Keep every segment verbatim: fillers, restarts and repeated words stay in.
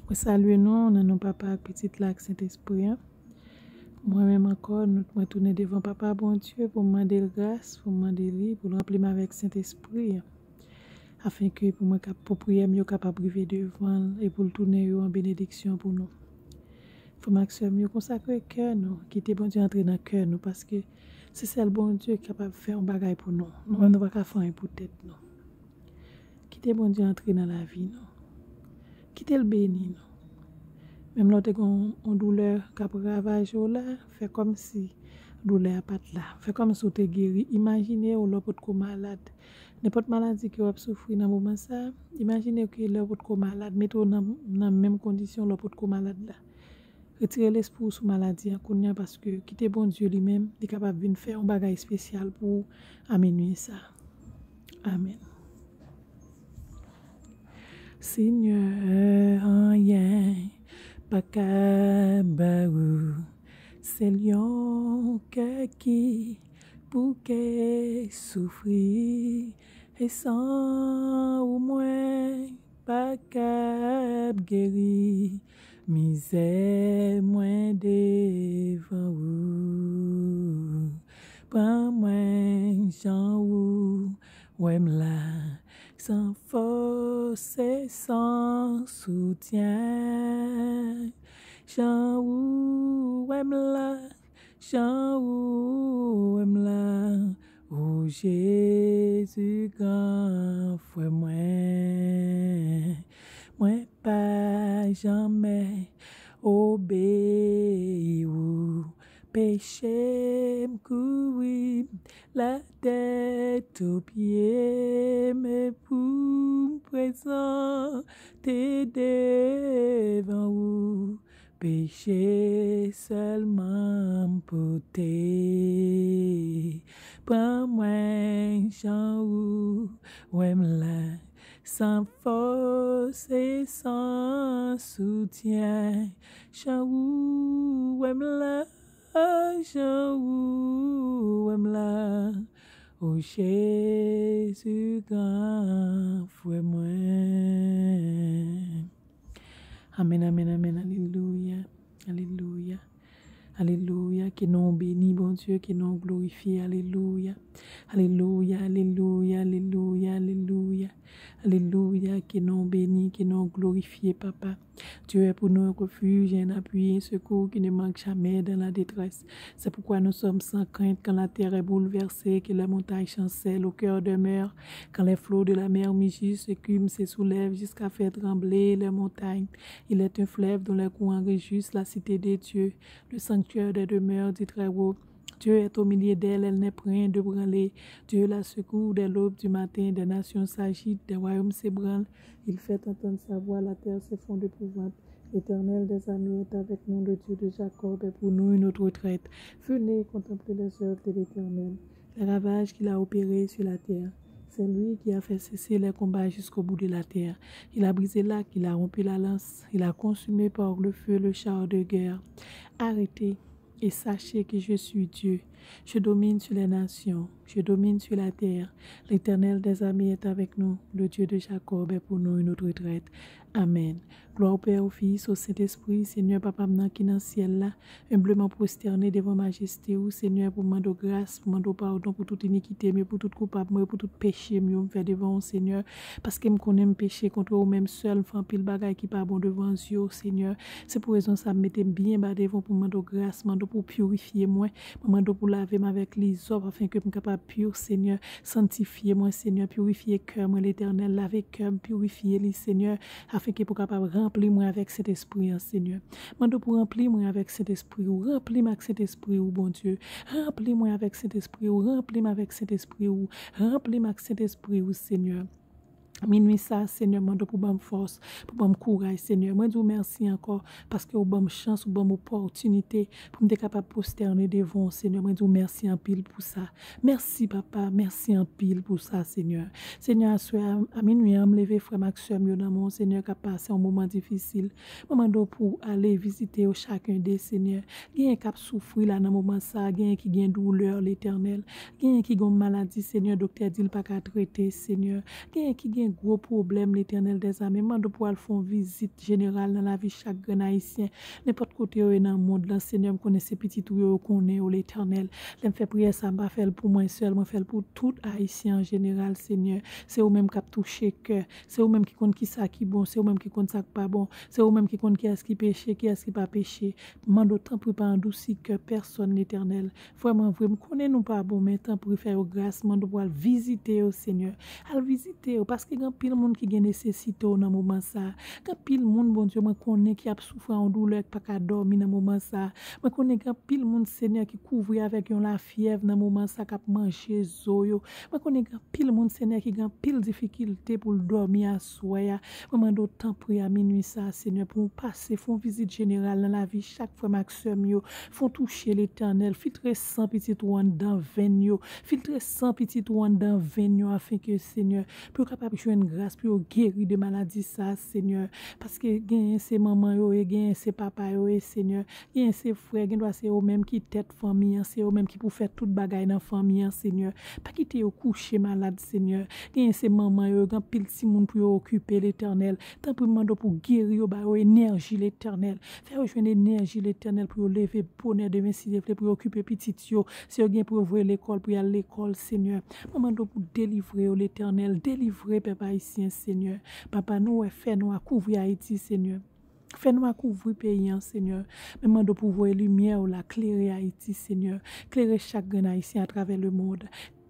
Mwen salye nou nan non Papa ak Pitit la ak Sentespri a. Mwen menm ankò, nou, mwen tounen devan Papa Bondye pou m mande l gras, pou m mande li pou l ranpli m avèk Sentespri a, afenke pou mwen kap, pou priyè m yo kapab rive devan l e pou l tounen yo an benediksyon pou nou. Frè m ak sè m yo, konsakre kè nou, kite Bondye antre nan kè nou, paske se sèl Bondye ki kapab fè yon bagay pou nou. Nou menm, nou pa ka fè anyen pou tèt nou. Kite Bondye antre nan lavi nou. Kite l beni nou. Menm lè w te gen yon, yon doulè k ap ravaje w la, fè kòmsi doulè a pa t la. Fè kòmsi w te geri. Imajine w lè w potko malad. Nenpòt maladi ke w ap soufri nan moman sa a, imajine ke lè w potko malad, mete w nan, nan menm kondisyon lè w potko malad la. Retire lespri w sou maladi an kounye a, paske kite Bondye li menm, li kapab vin fè yon bagay espesyal pou ou a minui sa a. Amèn. Senyè, anyen pa ka ba ou, sèl yon kè ki pou kè soufri, e san ou mwen pa kab geri, mizè mwen devan ou. Pran mwen jan ou wè m la, san fòs e san soutyen. Jan ou wè m la, jan ou wè m la, o Jezi gran frè mwen. Mwen pa janmen obeyi ou, peche m kouri latèt o pye, men pou m prezante devan ou, peche sèlman m pote. Pran mwen jan ou wè m la, san fòs e san soutyen. Jan ou wè m la, jan ou wè m la, o Jezi gran frè mwen. Amèn, amèn, amèn, alelouya, alelouya, alelouya. Ke non w beni, Bondye, ke non w glorifye, alelouya, alelouya, alelouya, alelouya, alelouya, alelouya. Ke non w beni, ke non w glorifye, Papa. Dieu est pour nous un refuge et un appui, un secours qui ne manque jamais dans la détresse. C'est pourquoi nous sommes sans crainte quand la terre est bouleversée, que les montagnes chancellent, au cœur demeure, quand les flots de la mer mugissent, écument, se soulèvent jusqu'à faire trembler les montagnes. Il est un fleuve dont les courants réjouissent la cité de Dieu, le sanctuaire des demeures du Très-Haut. Dieu est au milieu d'elle, elle n'est point ébranlée. Dieu la secourt dès l'aube du matin, des nations s'agitent, des royaumes s'ébranlent. Il fait entendre sa voix, la terre s'effondre d'épouvante. L'Éternel des armées est avec nous, le Dieu de Jacob est pour nous une haute retraite. Venez contempler les œuvres de l'Éternel, les ravages qu'il a opérés sur la terre. C'est lui qui a fait cesser les combats jusqu'au bout de la terre. Il a brisé l'arc, il a rompu la lance, il a consumé par le feu le char de guerre. Arrêtez et sachez que je suis Dieu. Je domine sur les nations, je domine sur la terre. L'Éternel des armées est avec nous, le Dieu de Jacob est pour nous une haute retraite. Amèn. Glwa au Père, au Fils, au Saint-Esprit, Senyè Papa m nan ki nan syèl la, enbleman pwostène devan majeste ou, Senyè, pou mande w gras, pou mande w padon pou tout inikite m yo, pou tout koupab mwen, pou tout peche m yo m fè devan w, Senyè, paske m konnen m peche kont ou menm sèl, m fè anpil bagay ki pa bon devan zye w, Senyè. Se pou rezon sa m mete m byen ba devan w pou m mande w gras, mande w pou w pirifye mwen, mwen mande w pou w lave m avèk lizòp, afenke m kapab pi, Senyè. Santifye mwen, Senyè, pirifye kè mwen, Letènèl, lave kè m, pirifye li, Senyè, afenke pou w kapab ranpli mwen avèk Sentespri an, Senyè. Mande w pou w ranpli mwen avèk Sentespri ou, ranpli m ak Sentespri ou, Bondye. Ranpli mwen avèk Sentespri ou, ranpli m avèk Sentespri ou, ranpli m ak Sentespri ou, Senyè. Minui sa, Senyè, mande w pou ban m fòs, pou ban m kouraj, Senyè. Mwen di w mèsi ankò, paske w ban m chans, ou ban m opòtinite pou m te kapab pwostène devan w, Senyè. Mwen di w mèsi anpil pou sa. Mèsi, Papa, mèsi anpil pou sa, Senyè. Senyè, aswè a, a minui an, m leve frè m ak sè m yo nan men w, Senyè, k ap pase yon moman difisil. Mwen mande w pou w ale vizite yo chak de, Senyè. Genyen k ap soufri la nan moman sa, genyen ki gen doulè, Letènèl. Genyen ki gen yon maladi, Senyè, doktè di l pa ka trete, Senyè. Genyen ki gen gwo pwoblèm, Letènèl dèzame. M mande w pou w al fè yon vizit jeneral nan lavi chak grenn Ayisyen, nenpòt kote yo ye nan mond lan, Senyè. M konnen se pitit ou yo, yo konnen yo, Letènèl. Lè m fè priyè sa, m pa fè l pou mwen sèl, mwen fè l pou tout Ayisyen an jeneral, Senyè. Se ou menm k ap touche kè, se ou menm ki konn ki sa ki bon, se ou menm ki konn sa k pa bon, se ou menm ki konn kiyès ki peche, kiyès ki pa peche. M mande w, tanpri, pa andousi kè pèsòn, Letènèl. Vrèman vre, m konnen nou pa bon, men tanpri, fè yo gras, mande w pou al vizite yo, Senyè. Al vizite yo, paske gen anpil moun ki gen nesesite w nan moman sa. Gen anpil moun, Bondye, mwen konnen ki ap soufri yon doulè, ki pa ka dòmi nan moman sa. Mwen konnen gen anpil moun, Senyè, ki kouvri avèk yon lafyèv nan moman sa, k ap manje zo yo. Mwen konnen gen anpil moun, Senyè, ki gen anpil difikilte pou l dòmi aswè a. Mwen mande w, tanpri, a minwi sa, Senyè, pou w pase, fè yon vizit jeneral nan lavi chak frè m ak sè m yo. Fè yon touche, Letènèl. Filtre san pitit ou anndan venn yo. Filtre san pitit ou anndan venn yo, afenke, Senyè, pou yo kapab jwenn gras, pou yo geri de maladi sa, Senyè. Paske genyen se manman yo ye, genyen se papa yo ye, Senyè. Genyen se frè, gendwa se yo menm ki tèt fanmi an, se yo menm ki pou fè tout bagay nan fanmi an, Senyè. Pa kite yo kouche malad, Senyè. Genyen se manman yo, yo gen anpil timoun pou yo okipe, Letènèl. Tanpri, m mande w pou geri yo, ba yo enèji, Letènèl. Fè yo jwenn enèji, Letènèl, pou yo leve bonè demen, si Dye vle, pou yo okipe pitit yo. Si yo gen pou yo voye lekòl, pou y al lekòl, Senyè. Mwen mande w pou delivre yo, Letènèl. Delivre pèp ayisyen, Senyè. Papa, nou wè fènwa kouvri Ayiti, Senyè. Fènwa kouvri peyi an, Senyè. Men mande w pou voye limyè w la, klere Ayiti, Senyè. Klere chak grenn Ayisyen atravè lemonn.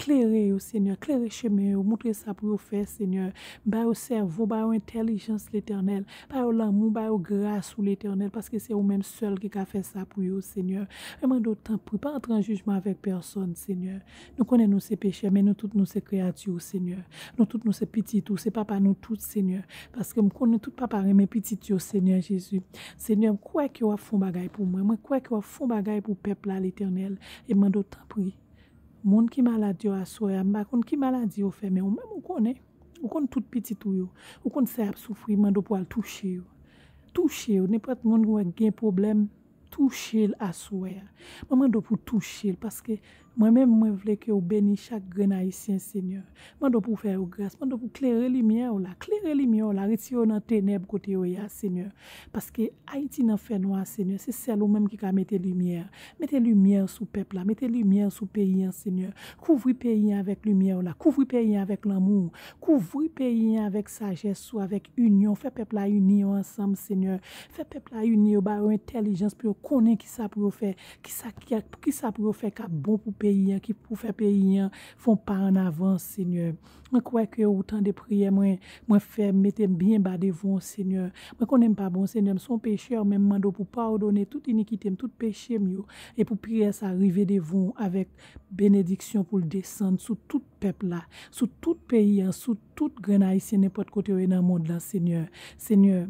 Klere yo, Senyè. Klere chemen yo. Moutre sa pou yo fè, Senyè. Ba yo sèvo, ba yo entèlijans, Letènèl. Ba yo lanmou, ba yo gras ou, Letènèl, paske se ou menm sèl ki ka fè sa pou yo, Senyè. Men mande w, tanpri, pa antre an jijman avèk pèsòn, Senyè. Nou konnen nou se pechè, men nou tout nou se kreyati w, Senyè. Nou tout nou se pitit ou, se papa nou tout, Senyè. Paske m konnen tout papa renmen pitit yo, Senyè Jezi. Senyè, m kwè ke w ap fè yon bagay pou mwen. Mwen kwè ke w ap fè yon bagay pou pèp la, Letènèl. E m mande w, tanpri, moun ki malad yo aswè a, m pa konn ki maladi yo fè, men ou menm ou konnen. Ou konn tout pitit ou yo. Ou konn sa y ap soufri, m mande w pou w al touche yo. Touche yo. Nenpòt moun ki gen pwoblèm, touche l aswè a. Mwen mande w pou touche l, paske mwen menm, mwen vle ke w beni chak grenn ayisyen, Senyè. Mande w pou w fè yo gras, mande w pou w klere limyè w la, klere limyè w la, retire yo nan tenèb kote yo ye a, Senyè. Paske Ayiti nan fènwa, Senyè, se sèl ou menm ki ka mete limyè. Mete limyè sou pèp la, mete limyè sou peyi an, Senyè. Kouvri peyi an avèk limyè w la, kouvri peyi an avèk lanmou w, kouvri peyi an avèk sajès ou, avèk inyon. Fè pèp la ini yo ansanm, Senyè. Fè pèp la ini yo, ba yo entèlijans pou yo konnen kisa pou yo fè, kisa ki, kisa pou yo fè k ap bon pou peyi an, ki pou fè peyi an fè yon pa ann avan, Senyè. Mwen kwè ke ou tande priyè mwen, mwen fè, m mete m byen ba devan w, Senyè. Mwen konnen m pa bon, Senyè, m se yon pechè, men m mande w pou w padone tout inikite m, tout peche m yo, e pou priyè sa rive devan w avèk benediksyon pou l desann sou tout pèp la, sou tout peyi an, sou tout grenn ayisyen nenpòt kote yo ye nan mond lan, Senyè. Senyè,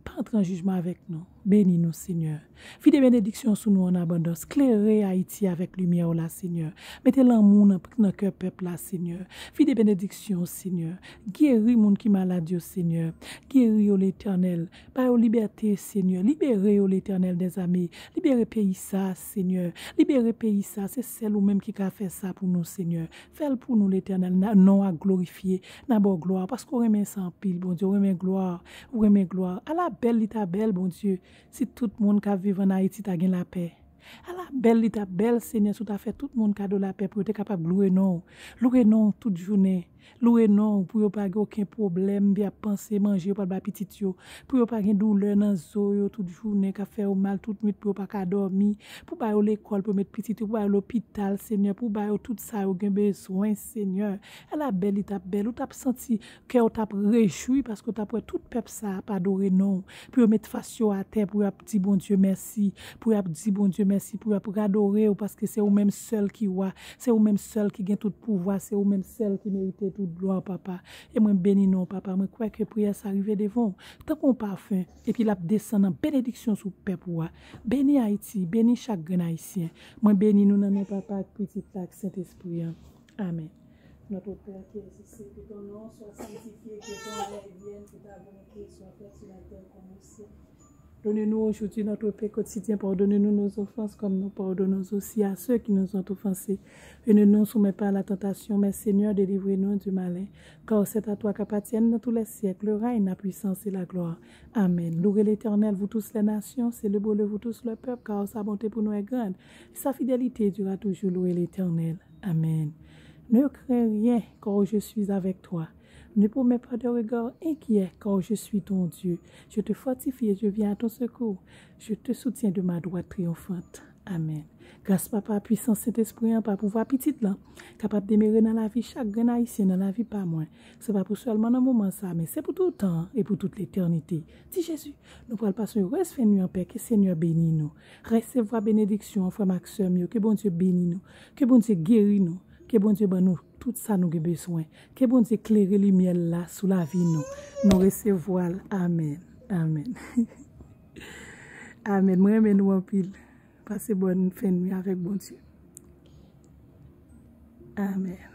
pa antre an jijman avèk nou. Beni nou, Senyè. Vide benediksyon sou nou an abondans. Klere Ayiti avèk limyè w la, Senyè. Mete lanmou nan, nan kè pèp la, Senyè. Vide benediksyon, Senyè. Geri moun ki malad yo, Senyè. Geri yo, Letènèl. Ba yo libète, Senyè. Libere yo, Letènèl dèzame. Libere peyi sa, Senyè. Libere peyi sa. Se sèl ou menm ki ka fè sa pou nou, Senyè. Fè l pou nou, Letènèl. Na, non w a glorifye. N a ba w glwa, paske w renmen sa anpil, Bondye. W renmen glwa. W renmen glwa. Ala bèl li ta bèl, Bondye, si tout moun k ap viv ann Ayiti ta gen lapè. Ala bèl li ta bèl, Senyè, si w ta fè tout moun kado lapè pou yo te kapab louwe non w. Louwe non w tout jounen. Louwe non w pou yo pa gen okenn pwoblèm, pou y ap panse manje yo pral bay pitit yo. Pou yo pa gen doulè nan zo yo tout jounen k ap fè yo mal tout nwit, pou yo pa ka dòmi. Pou ba yo lekòl, pou yo met pitit yo, pou ba yo lopital, Senyè, pou ba yo tout sa yo gen bezwen, Senyè. Ala bèl li t ap bèl, ou t ap santi kè w t ap rejwi paske w t ap wè tout pèp sa ap adore non w. Pou yo met fas yo atè, pou y ap di Bondye mèsi, pou y ap di Bondye mèsi, pou y ap adore w, paske se ou menm sèl ki wa, se ou menm sèl ki gen tout pouvwa, se ou menm sèl ki merite tout glwa, papa. E mwen beni non w, papa. Mwen kwè ke priyè sa rive devan w tankou yon pafen, epi l ap desann an benediksyon sou pèp ou a. Beni Ayiti, beni chak grenn Ayisyen. Mwen beni nou nan non Papa ak Pitit la ak Sentespri an. Amèn. Notre Père qui es aux cieux, que ton nom soit sanctifié, que ton règne vienne, que ta volonté soit faite sur la terre comme au ciel. Donnez-nous aujourd'hui notre pain quotidien. Pardonnez-nous nos offenses comme nous pardonnons aussi à ceux qui nous ont offensés. Et ne nous soumets pas à la tentation, mais Seigneur, délivrez-nous du malin. Car c'est à toi qu'appartiennent dans tous les siècles le règne, la puissance et la gloire. Amen. Louez l'Éternel, vous tous les nations, célébrez-le, vous tous le peuple, car sa bonté pour nous est grande. Sa fidélité dure à toujours. Louez l'Éternel. Amen. Ne crains rien, car je suis avec toi. Ne promets pas de regard inquiet, car je suis ton Dieu. Je te fortifie et je viens à ton secours. Je te soutiens de ma droite triomphante. Amen. Gras Papa, pwisans Sentespri an, pa pouvwa Pitit lan, kapab demere nan lavi chak grenn Ayisyen, nan lavi pa mwen. Se pa pou sèlman nan moman sa, men se pou tout tan e pou tout letènite. Di Jezi, nou pral pase yon rès fen nwi an pè, ke Senyè beni nou. Resevwa benediksyon an, frè m ak sè m yo, ke Bondye beni nou, ke Bondye geri nou, ke Bondye ban nou tout sa nou gen bezwen, ke Bondye klere limyè l la sou lavi nou. Nou resevwa l. Amen. Amen. Amen. Mwen renmen nou anpil. Pase bòn fen nwi avèk Bondye. Amen.